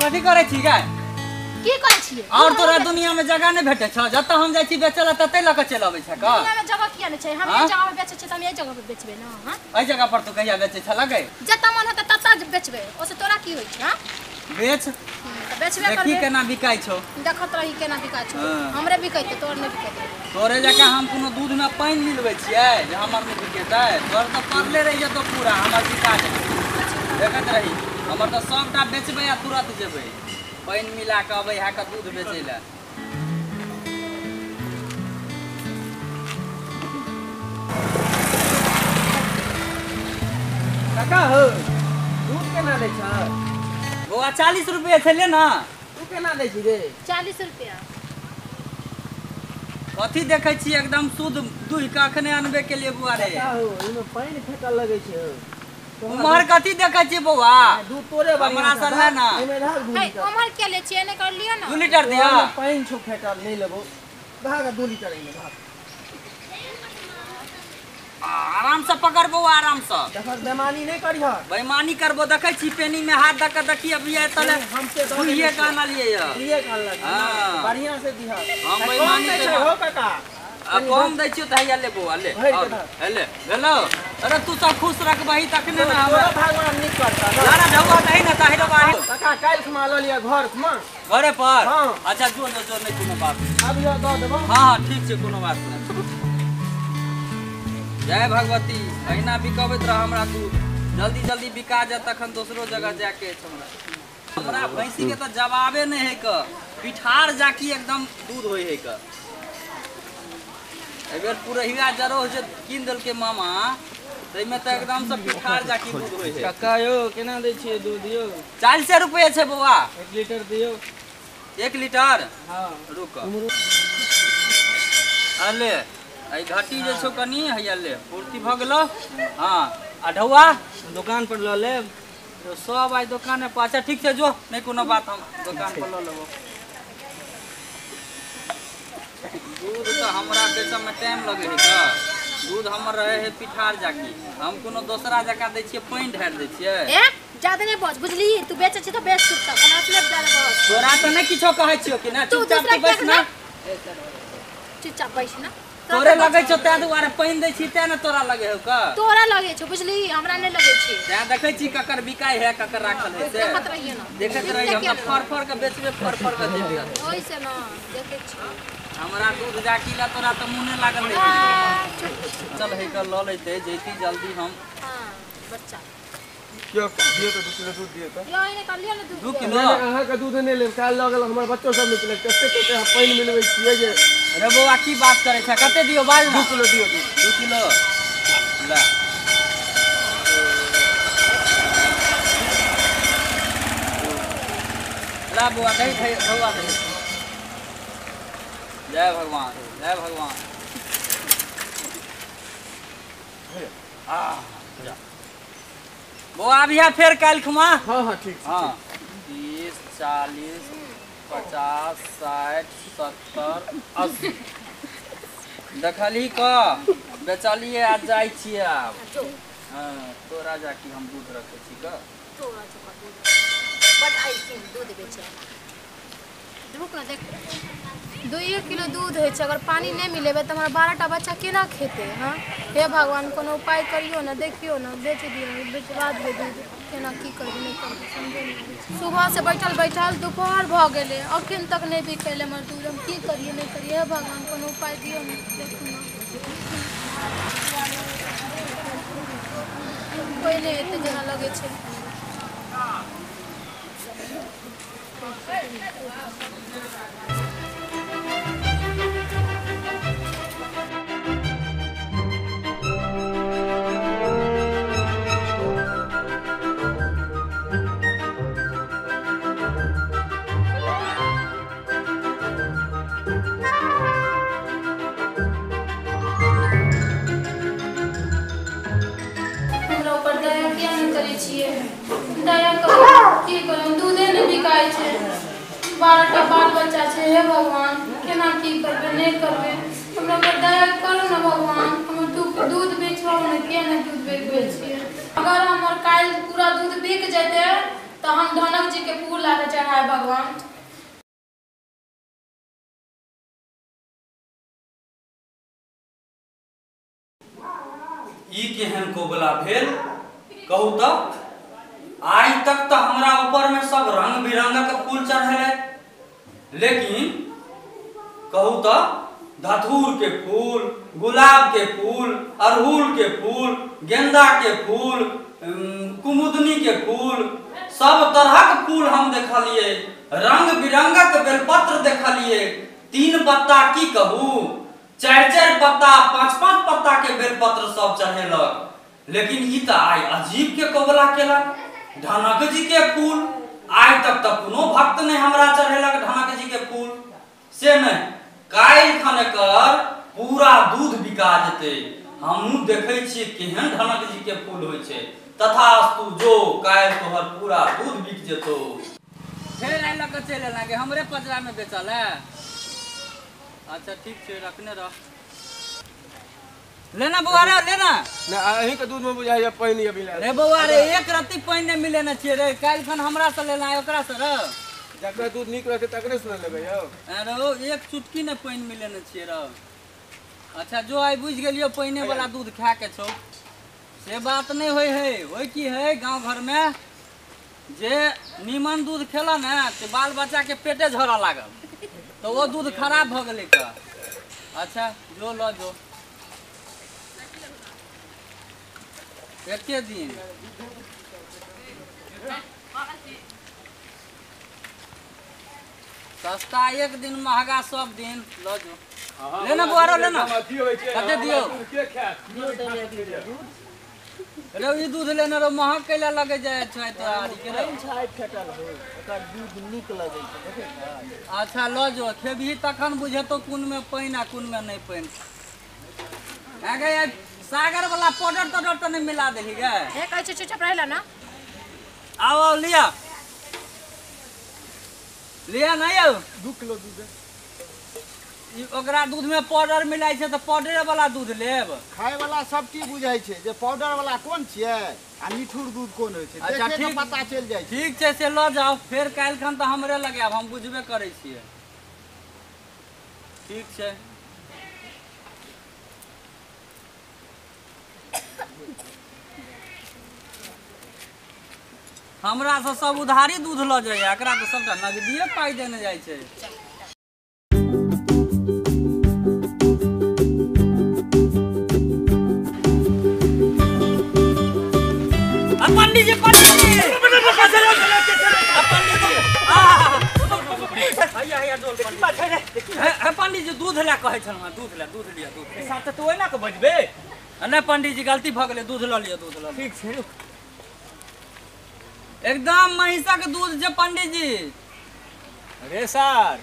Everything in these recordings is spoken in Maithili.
कथी करै छी गे? की करै छी? और तोरा दुनिया में जगह नहीं भेटै छौ, जतऽ हम जाइ छी बेचै ला ततै लऽ के चलि अबै छै का? दुनिया में जगह किया नहीं छै? हम एहि जगह पर बेचै छियै त हम एहि जगह पर बेचबै ना। हां एहि जगह पर तू कहिया बेचै छला गे? जतऽ मन होतै ततऽ बेचबै, ओसे तोरा की होइ छै? हां बेच त बेचबे करबै। देखी केना बिकाइ छौ, देखत रही केना बिकाइ छौ। हमरे बिकैतै, तोर नहि बिकैतै। तोरे जकाँ हम कोनो दूध में पानि मिलबै छियै जे हमर नहि बिकेतै? तोर तऽ पड़ले रहि जेतौ पूरा, हमर बिका जेतै। देखैत रही, हमर तऽ सबटा बेचबै आ तुरंत जेबै पानि मिला कऽ अबै है कऽ दूध बेचै लए। काका हो, दूध केना दै छ? बौआ 40 रुपये छलै ना। तू केना दै छी रे? 40 रुपया। कथी देखै छी एकदम शुद्ध दूध के अखने अनबे के लिए बौआ रे। काका हो, एहिमे पानि फेकल लगै छै। उम्हर कथी देखै छी बौआ? दूध तोरे हमरा से ले ना। एहिमे रह दूध। हे उम्हर के ले छियै? ने कर लियो ना। 2 लीटर दिया। पानि छौ फेकल, नहीं लेबो। भाग 2 लीटर एहिमे भाग। आराम से पकड़ बौआ, आराम से। देखत बेमानी नहीं करिह। बेमानी करबो देखै छी पेनी में हाथ दऽ के देखी अभी तले हम से दुइये के आनलियै य। दुइये के आनलक। हां बढ़िया से दिह। हम बेमानी छै हो काका। आ कम दै छियो त हैया ले बौआ ले। और ले भेलो। अरे तू सब खुश रखबही तखने ना हमरा भगवान नीक करता ना। ना ढौआ दही ना ताहिरो बाही। काका काल्हि खुमा ल लिया घर खुमा। घरे पर? हां। अच्छा जो जो जो, नहीं कोनो बात। अब यो दऽ देबो। हां हां ठीक छै, कोनो बात नहीं। जय भगवती, अहिना बिकबैत रह हमरा दूध। जल्दी जल्दी बिका जाए तखन दोसरो जगह जाके अछि हमरा। हमरा भैंसी के तऽ जवाबे नहीं है क, पिठार जाकी एकदम दूध होइ है क। एहि बेर पुरहिया जरो जे कीन देलकै मामा, ताहिमे तऽ एकदम से पिठार जाकी दूध होइ है। काका यौ केना दै छियै दूध यौ? 40 रुपये छै बौआ। 1 लीटर दियौ। 1 लीटर? हाँ। रुक अले एहि घटी जे छौ कनि हैया ले, पूर्ति भऽ गेलौ। हाँ आ ढौआ दुकान पर लऽ लेब। सब आइ दोकाने पर। अच्छा ठीक छै जो, नहीं कोनो बात, हम दोकान पर लऽ लेबो। दूध तऽ हमरा बेचऽ में टाइम लगै है का। दूध हमर रहे है पिठार जाकी, हम कोनो दोसरा जकाँ दै छियै पानि ढारि दै छियै। ए ज्यादा नहीं बज बुझली, तू बेचै छी तऽ बेच चुपचाप, हमरा से ज्यादा बज। तोरा तऽ नहीं किछो कहै छियौ कि ना? चुपचाप तू बैस ना, चुपचाप बैस ना। तोरे लगै छौ तैं दुआरे पानि दै छी तैं ने तोरा लगै हौ का। तोरा लगै छौ बुझली, हमरा नहीं लगै छै। तैं देखै छी ककर बिकाइ है ककर राखल है से। देखत रहिए ना, देखत रहिए। हम तऽ फर फर के बेचबे, फर फर के देबे। ओइ से ना देखै छी हमरा दूध जाकी ला तोरा तऽ मुँह नहि लागल रहै। चल है के लऽ लेतै जैती जल्दी हम। हां बच्चा दियो तो 2 किलो दूध दियो। यो एने कर लियो ना दूध। 2 किलो? अहाँ के दूध नहीं लेब, काल्हि लऽ गेल हमर बच्चो सब नहीं पिलक। कते कते हम पानि मिलबै छियै जे। अरे बौआ की बात करै छै, कते दियो बाज ना? 2 किलो दियो दूध। 2 किलो ला। ला बौआ दही दही बौआ दही। जय भगवान, जय भगवान। आ जा बौआ अभी फेर काल्हि खुमा। हाँ हाँ ठीक। हाँ 30 40 50 60 70 80 देखलही क बेचलिए आ जाइ छियै आब। हाँ तोरा जाकी हम दूध रखै छी क। तोरा जकाँ दूध बड आइसक्रीम दूध बेचै। रुक ना देख, 2 किलो दूध होइ छै, अगर पानि नहि मिलेबै तऽ हमरा 12टा बच्चा केना खेतै? हाँ हे भगवान कोनो उपाय करियौ ने, देखियौ ने, बेच दियौ, बेचवा दियौ दूध। केना की करबै नहि करबै समझे नहि आबै छै। सुबह से बैठल बैठल दुपहर भऽ गेलै, अखन तक नहि बिकेलै हमर दूध। हम की करियै नहि करियै, हे भगवान कोनो उपाय दियौ ने, देखू ने। कोइ नहि एतै जेना लगै छै। हमरा ऊपर दया किया नहि करै छियै? दया करू, की करू, दूधे नहि बिकाइ छै, 12टा बाल बच्चा छै। हे भगवान केना की करबै नहि करबै, हमरा पर दया करू ने भगवान। हमर दूध बेचबाउ ने, किया नहि दूध बेचबै छियै? अगर हमर काल्हि पूरा दूध बिक जेतै तऽ तऽ हम ढनक जी के फूल ला के चढ़ाए भगवान। ई केहन कोबला भेल कहू तऽ? आइ तक तऽ हमरा ऊपर में सब रंग बिरंगक फूल चढ़ेले, लेकिन कहू तऽ धतूर के फूल, गुलाब के फूल, अड़हुल के फूल, गेंदा के फूल, कुमुदनी के फूल, सब तरहक फूल हम देखलिए, रंग बिरंगक बेलपत्र देखलिए। 3 पत्ता की कहू, 4-4 पत्ता 5-5 पत्ता के बेलपत्र सब चढ़ेलक। लेकिन ई तऽ आइ अजीब के कबला केलक ढनक जी के फूल। आइ तक तऽ कोनो भक्त नहीं हमरा चढ़ेलक ढनक जी के फूल। से नहीं, काल्हि खन एकर पूरा दूध बिका जेतै। हमहूँ देखै छियै केहन ढनक जी के फूल होइ छै। तथास्तु जो काल्हि तोहर पूरा दूध बिक जेतौ। फेर आइ लऽ कऽ चलि एना गे, हमरे पजरा में बेचल है। अच्छा ठीक छै, रखने रह। लेना बौआ रे, लेना। ना अहीं के दूध में बुझाइया पानि अभी ला रे बौआ रे, एक रत्ती पानि नहि मिलेने छियै रे। काल्हि खन हमरा से लेना है ओकरा से रे, जकरा दूध नीक रहतै तकरे से लेबै यौ। अरे ओ एक चुटकी ने पानि मिलेने छियै रे। अच्छा जो आइ बुझि गेलियो पानि वाला दूध खा के छौ, से बात नहि होइ है। होइ की है गाँव घर में जे नीमन दूध खेला ने से बाल बच्चा के पेटे झड़ा लागल, तो वो दूध खराब भऽ गेलै का। अच्छा जो ल जो, एके दिन सस्ता, एक दिन महंगा सब दिन। ल जो लेना बुआरो लेना, कते दियौ रे ई दूध लेने रो महग कैला लगे जाय छै तो आरी के रे। ओकर दूध नीक लगै छै देखै छ। अच्छा ल जो, खेबही तखन बुझेतो कोन में पानि आ कोन में नहीं पानि। आगे सागर वाला पाउडर ताउडर तऽ नहीं मिला देली गे? हे कहै छै चुपचाप रहला ना। आओ आओ लिया लिया, नहीं आओ 2 किलो दूध ओकरा दूध में पाउडर मिलाइ छै तऽ पाउडरे वाला दूध लेब। खाय वाला सब चीज बुझै छै जे पाउडर वाला कोन छियै आ निठुर दूध कोन होइ छै। अच्छा देखे के पता चलि जाइ छै। ठीक छै से लऽ जाओ, फेर काल्हि खन तऽ हमरे लगायब, हम बुझबे करै छियै। ठीक छै। हमरा से सब उधारी दूध लऽ जाइए, एकरा तऽ सबटा नगदिए पाइ देने जाइ छै। पंडित जी, पंडित जी, पंडित जी दूध लए कहै छलहुँ, दूध लए, दूध लिअ, दूध। साथ तू ओहिना के बजबे? नहि पंडित जी गलती भऽ गेलै, दूध लऽ लिअ, दूध लऽ। ठीक छै। एकदम महिषक दूध छै पंडित जी। रे सर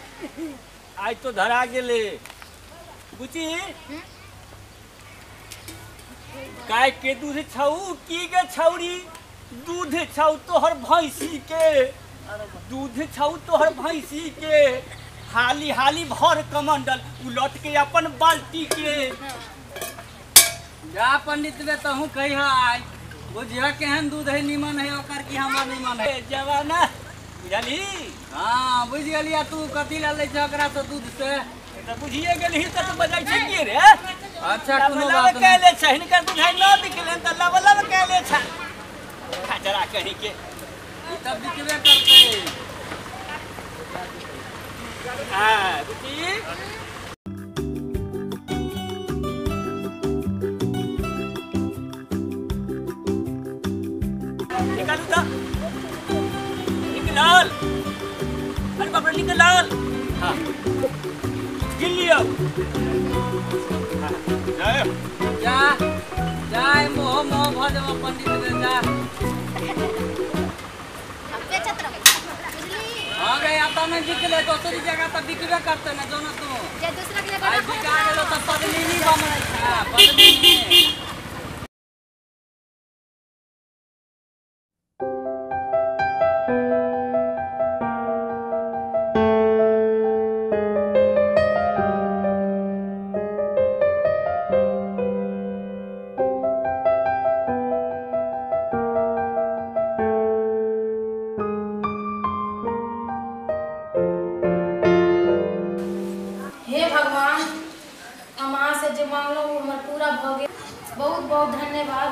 आइ तो धरा गेलै। बुची गाय के दूध छौ की गे छौरी? दूध छौ तोहर भैंसी के, दूध छौ तोहर भैंसी के, हाली हाली भर कमंडल उलट के अपन बाल्टी के। जा पंडित बे तहूँ कहिह आइ बुझिह केहन दूध है, नीमन है ओकर की हमर नीमन है। जवाना बुझलही? हाँ बुझि गेलियै। तू कथी लए लै छह ओकरा से दूध से? तऽ बुझिए गेलही तऽ तू बजै छै की रे? अच्छा कोनो बात नहि। कैले छै हिनकर दूध है न बिकलनि तऽ लब लब कैले छै। खचरा कही के ई तऽ बिकबे करतै। हाँ बुझी निकालू तऽ निकलल। अरे बाप रे निकलल। हाँ गिन लियौ। जा जा मोह मोह भऽ जेबऽ पंडित बे, जा। बेचत रहबै बुझली? हाँ गे एतऽ नहि बिकलै दोसरी जगह तऽ बिकबे करतै ने। जो ने तू जे दूसरा के आइ बिका गेलो तऽ पद्मिनी बनै छै, पद्मिनी। बहुत धन्यवाद।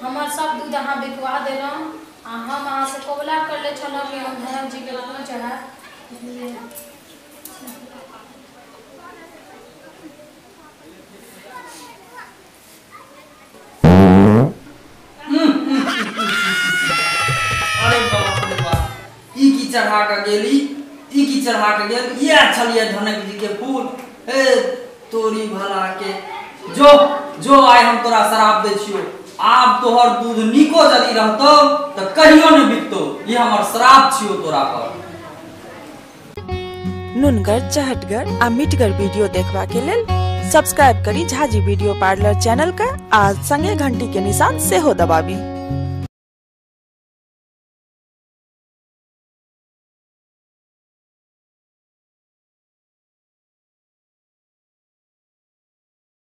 हमर सब दूध अहाँ बिकवा देलहुँ आ हम अहाँ से कबुला करले छलहुँ कि हम धनक जी के फूल चढ़ायब। अरे बाप रे बाप, ई की चढ़ा के गेली, ई की चढ़ा के गेल, इएह छलियै धनक जी के फूल। हे तोरी भला के, जो जो आइ हम तोरा शराब दै छियौ, आब तोहर दूध नीको यदि रहतौ तऽ कहियो नहि बिकतौ, ई हमर श्राप छियौ तोरा पर। नुनगर, चहटगर आ मिठगर वीडियो देखबा के लेल सब्सक्राइब करी झाजी वीडियो पार्लर चैनल के आ संगे घंटी के निशान सेहो दबाबी।